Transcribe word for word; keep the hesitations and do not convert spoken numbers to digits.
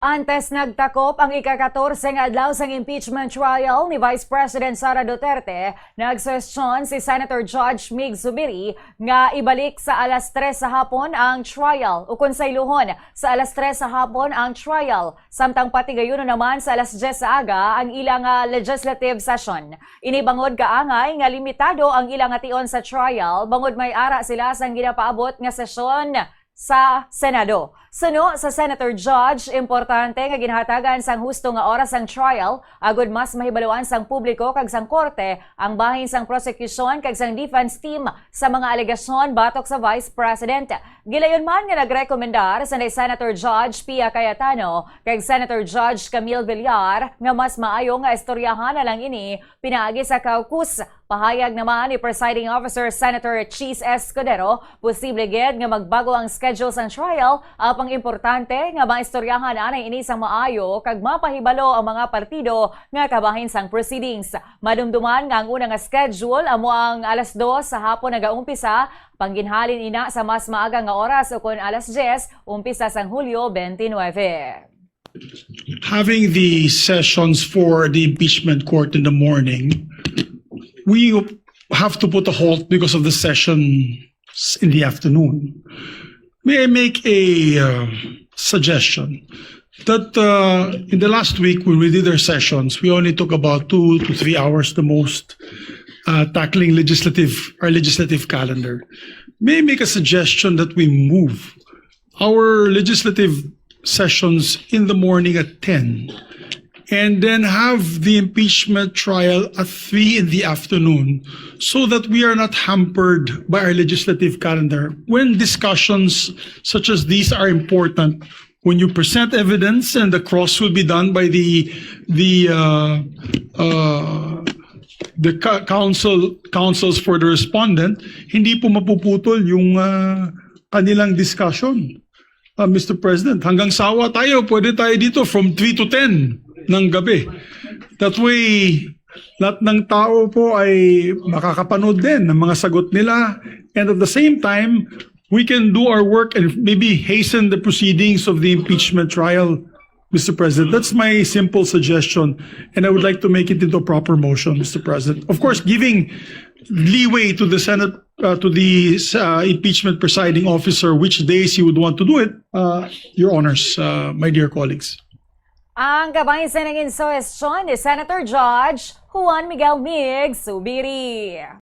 Antes nagtakop ang ika-katorse nga adlaw sang impeachment trial ni Vice President Sara Duterte, nagsuhestyon si Senator Judge Mig Zubiri nga ibalik sa alas tres sa hapon ang trial, ukon sayluhon, sa alas tres sa hapon ang trial, samtang patigayunon naman sa alas dyes sa aga ang ila nga legislative session. Ini bangod kaangay nga limitado ang ila nga tion sa trial, bangod may ara sila sang ginapaabot nga sesyon sa Senado. Suno sa Senator Judge, importante nga ginhatagan sang husto nga oras ang trial agud mas mahibaluan sang publiko kag sang korte ang bahin sang prosecution kag sang defense team sa mga alegasyon batok sa Vice President. Gilayon man nga nagrekomendar sanday Senator Judge Pia Cayetano kag Senator Judge Camille Villar nga mas maayo nga istoryahan na lang ini pinaagi sa caucus. Pahayag naman ni Presiding Officer Senator Chiz Escudero, posible gid nga magbago ang schedule sang trial, apang importante nga maistoryahan anay ini sang maayo kag mapahibalo ang mga partido nga kabahin sang proceedings. Madumduman nga ang una nga schedule amo ang alas dos sa hapon nagaumpisa, pangginhalin ina sa mas maaga nga oras ukon alas dyes, umpisa sang Hulyo twenty-nine. Having the sessions for the impeachment court in the morning, we have to put a halt because of the session in the afternoon. May I make a uh, suggestion that uh, in the last week when we did our sessions, we only took about two to three hours the most uh, tackling legislative our legislative calendar. May I make a suggestion that we move our legislative sessions in the morning at ten and then have the impeachment trial at three in the afternoon so that we are not hampered by our legislative calendar when discussions such as these are important, when you present evidence and the cross will be done by the the uh, uh, the ca- counsel counsels for the respondent, hindi po mapuputol yung uh, kanilang discussion. Uh, Mister President, hanggang sawa tayo, pwede tayo dito from three to ten ng gabi. That way, lahat ng tao po ay makakapanood din ng mga sagot nila. And at the same time, we can do our work and maybe hasten the proceedings of the impeachment trial, Mister President. That's my simple suggestion, and I would like to make it into a proper motion, Mister President. Of course, giving leeway to the Senate, uh, to the uh, impeachment presiding officer, which days he would want to do it, uh, Your Honors, uh, my dear colleagues. Ang kabahin sa nangin suhestyon ni Senator Judge Juan Miguel Mig Subiri.